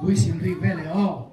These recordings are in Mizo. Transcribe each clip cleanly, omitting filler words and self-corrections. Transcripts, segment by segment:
Whistle rik veleh aw.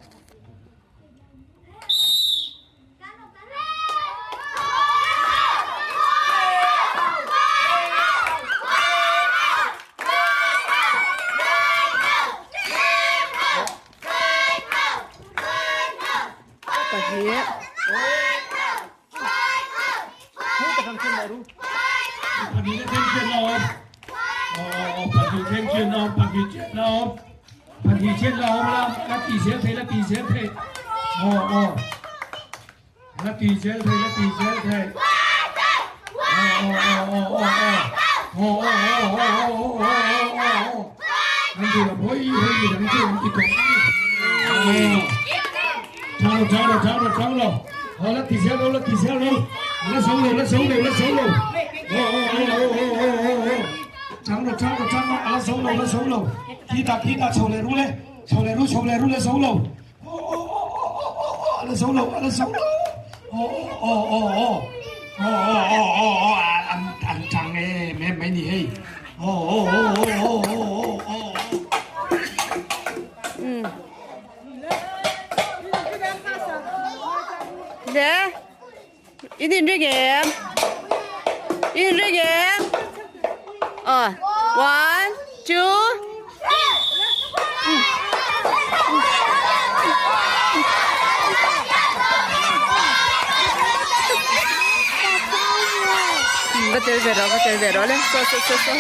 Le in in ring em in ring em ờ one two va tel ve rawh va tel ve rawh le saw saw saw saw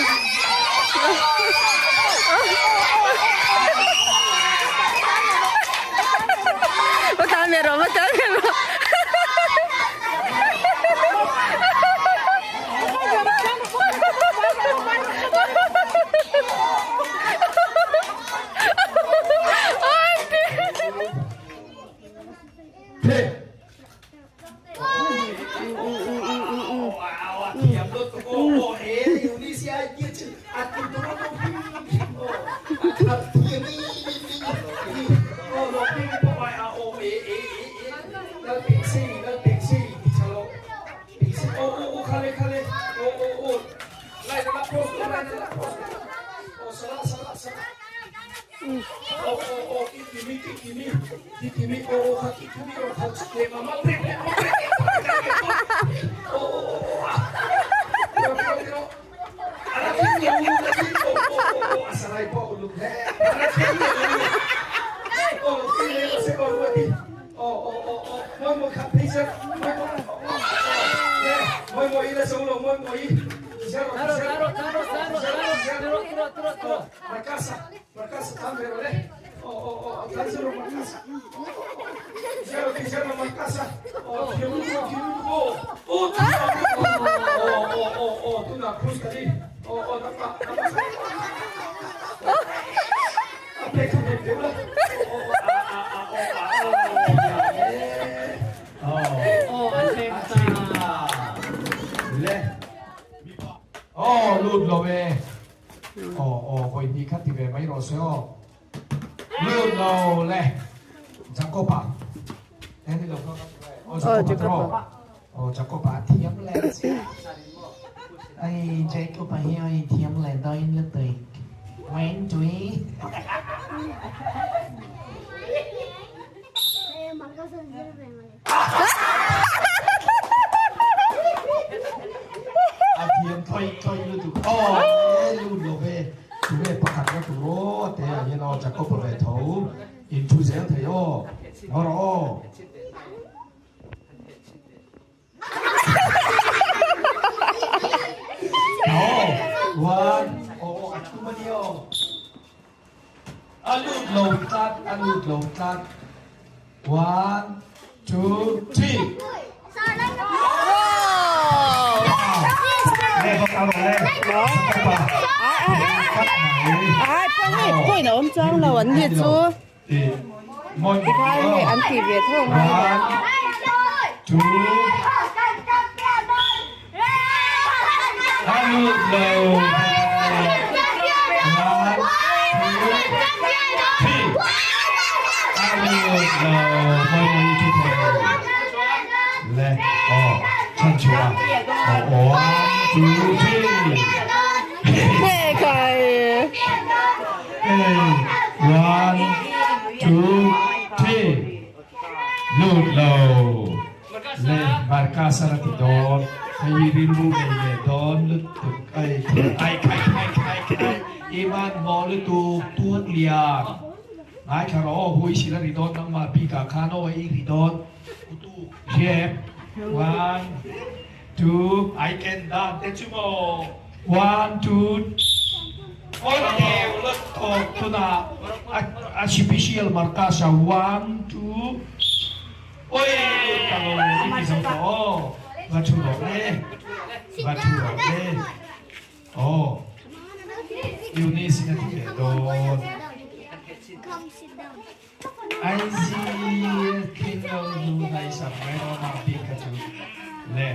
va tal ve rawh va tal ve rawh Ai pawh hei pawhin a awm chuang lo an ni chu tikhai hei an tih ve tho ngai lo. One, two, three. Lut lo. Le Marcus a la ti dawn. Hei hi rilru nei leh dawn lutuk ai ai khai khai khai khai Iman maw lutuk tuk lian. Ngaithla rawh aw hui sila ri dawn nangmah bikah khan aw i ri dawn. Utuk hriam. One, two, I can dan te chu maw. One, two, on deuh lutuk tunah a special Marcus a one, two. Oi ka lo i ti zo tawh aw va thu rawh le va thu rawh le aw Eunice in a ti leh dawn Aizi tling lo nu nai sak mai rawh mah bik kha chu le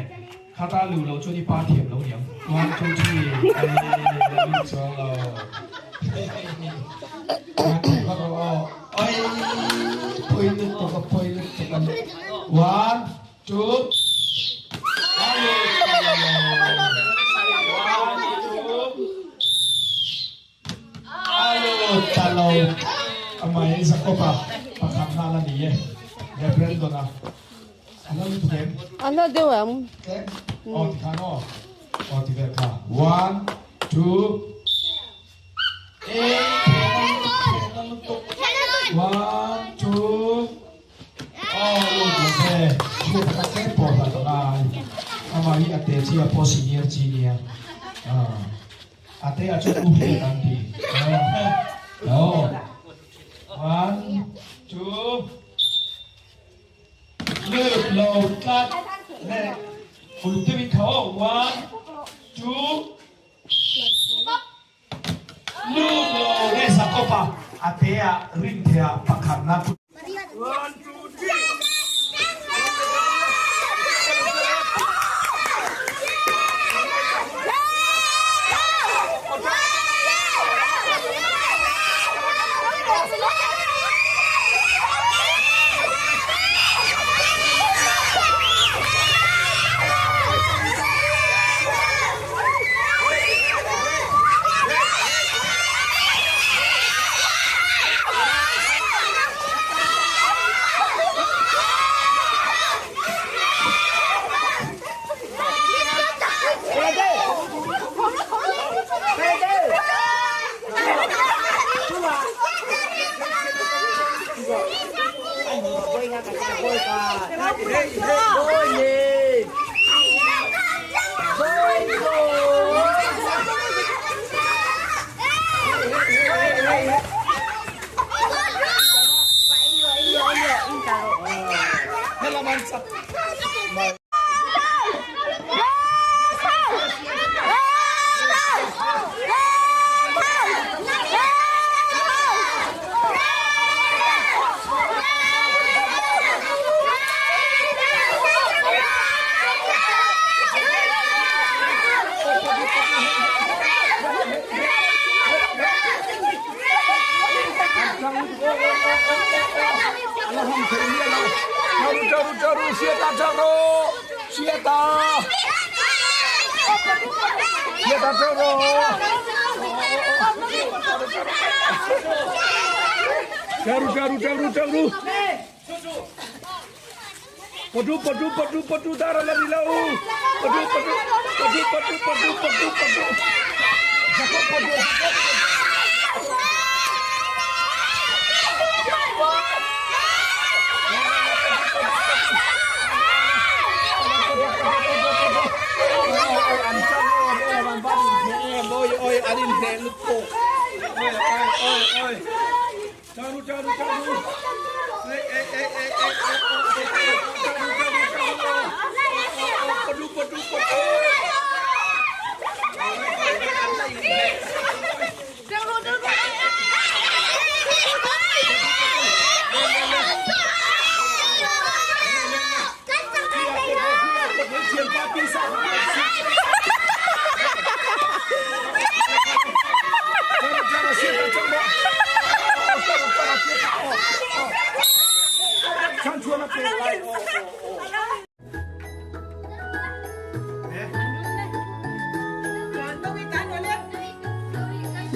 khata lu lo chuan i pa thiam lo niang one two three ai la lut chuang lo Vak rawh aw. Oi pui lutuk a pui lutuk a One two One two A lut ta lo amah hi Jacob-a pakhat nghal a ni e Le Brandon-a a lo lutuk em? A hla deuh em? Aw tikhan aw aw ti vel kha One two One, two, oh, lut lo ve. Thu pakhat tlem pawh hlat a ngai. Amah hi a te chi a pawh senior chi nia. A te a chuan u hriat an ti. Oh. One, two, lut lo tlat. Le, uluk deuhin kha aw. One, two, Lut lo le Jakob-a a te ah rinthei ah pakhatna put.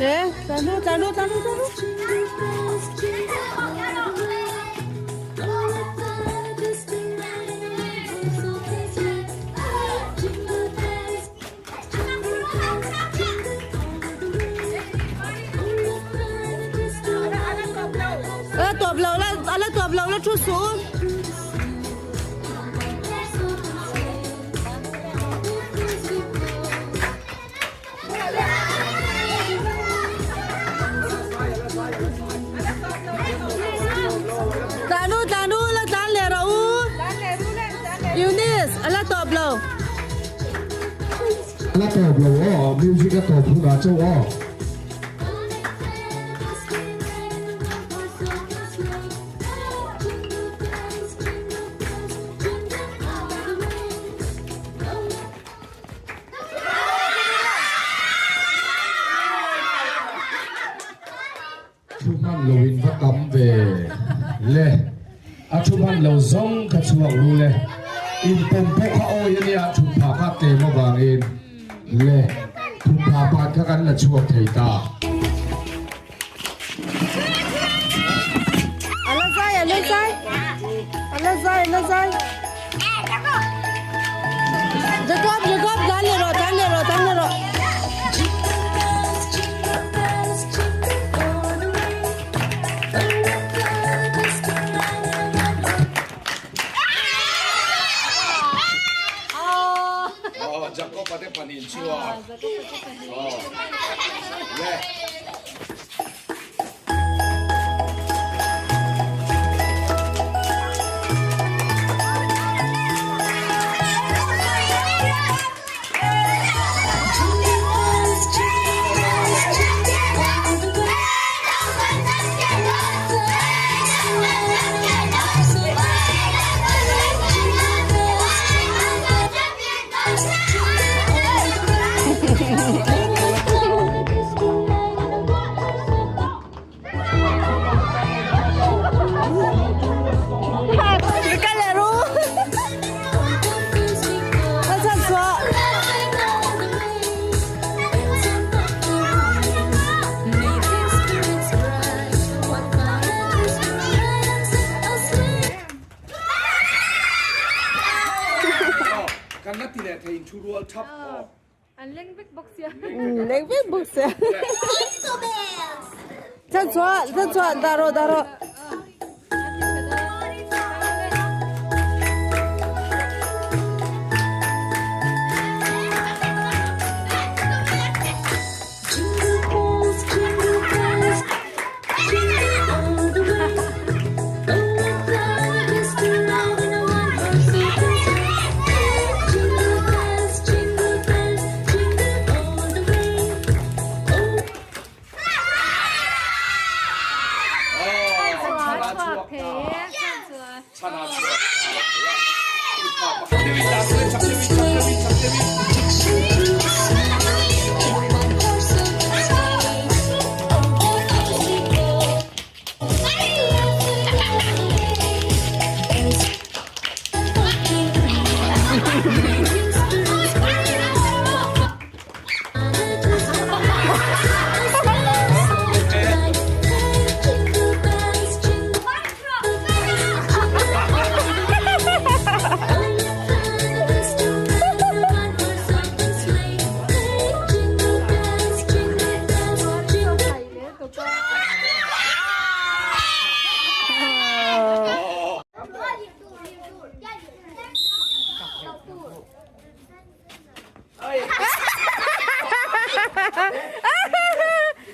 Le, tlan ru, tlan ru, tlan ru, tlan ru. thu suh u. Tlan u tlan u la tlan leh rawh u. Eunice a la tawp lo. A la tawp lo aw, music a tawp hunah chauh aw. Thu hman lo in va tam ve le, a thu hman lo zawng kha chhuak ru le, in pawm pawh kha awi a nia thut phah kha tlem avangin le thut phah pan kha kan la chhuak thei ta. A la zai a la zai a la zai a la zai Jacob Jacob tlan leh rawh tlan leh rawh tlan leh rawh. Jacob a te panin chuan le. Kan la ti leh thei in thu rual thap aw. An leng vek bawk sia. Leng vek bawk sia. Chan chua, chan chua, dah rawh, dah rawh.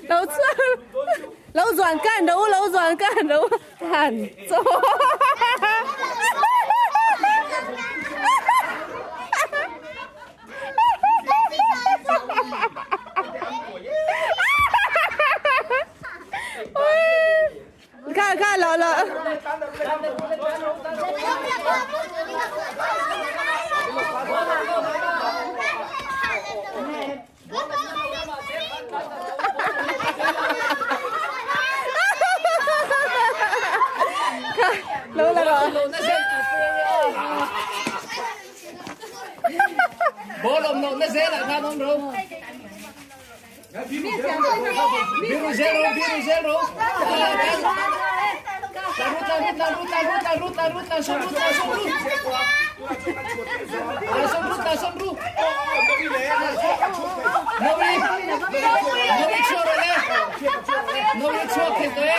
Lo chuan lo zuan kan ro lo zuan kan ro han chaw Kha kha lo lo. Lo la rawh. Ball awm lohna zelah khan awm ro. Biru zel ro, biru zel ro. Tlan ru, tlan ru, tlan ru, tlan ru, tlan ru, tlan ru, tlan sawm ru, tlan sawm ru. Tlan sawm ru, tlan sawm ru. Nori, nori chhuak rawh le. Nori chhuak thei tawh e.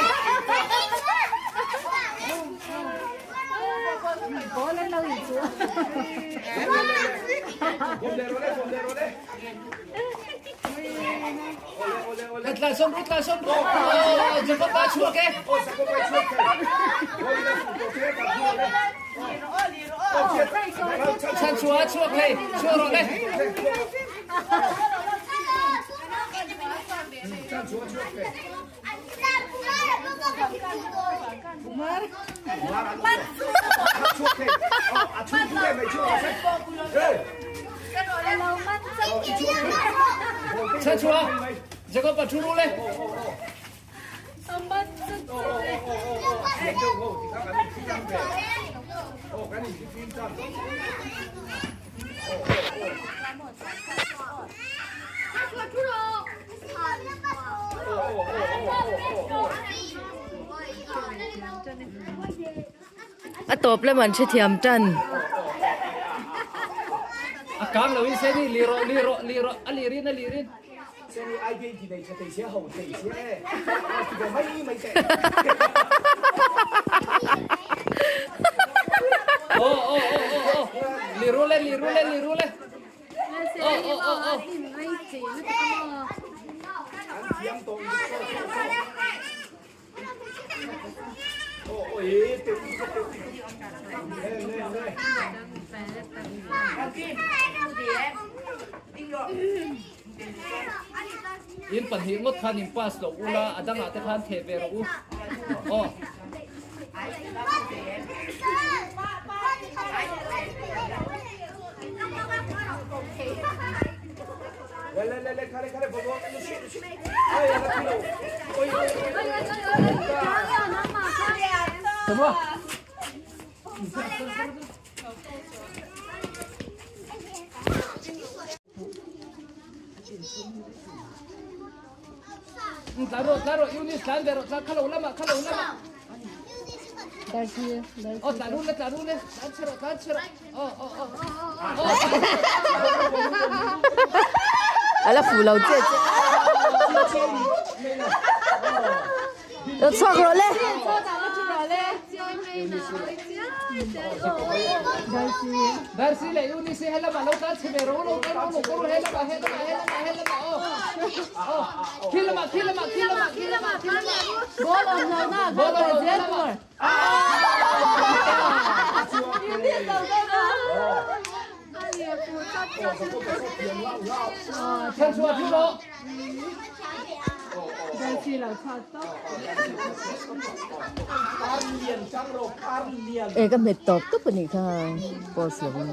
A tawp lam an hrethiam tan. A kang lo in seni li rawh li rawh li rawh a lir in a lir in. Seni ai dei ti nei tha thei sia ho thei sia e. Ti ve mai mai teh. Aw aw aw aw aw li ru le li ru le li ru le. Aw aw aw aw. An thiam tawh in so so so. Aw aw e teuh teuh teuh. Le le le. In pahnih ngawt khan in pass loh ula a dangah te khan theh ve rawh u. Aw. Tlan rawh tlan rawh Eunice tlan ve rawh tlan kha lo lamah kha lo lamah aw tlan run le tlan run le tlan chhe rawh tlan chhe rawh aw aw aw aw Ala fu lo che che. Lo chhuak rawh le. Darcy leh Eunice hi helamah lo tlan chhe ve rawh u lo kal rawh u lo kal rawh helamah helamah helamah helamah aw aw khi lamah khi lamah khi lamah khi lamah khi lamah Ball awm lo na ball awm lo helamah Chhan chhuah thu rawh. E ka hmet tawp tawp a nih kha post lo in.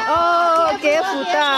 Aw ke fu ta.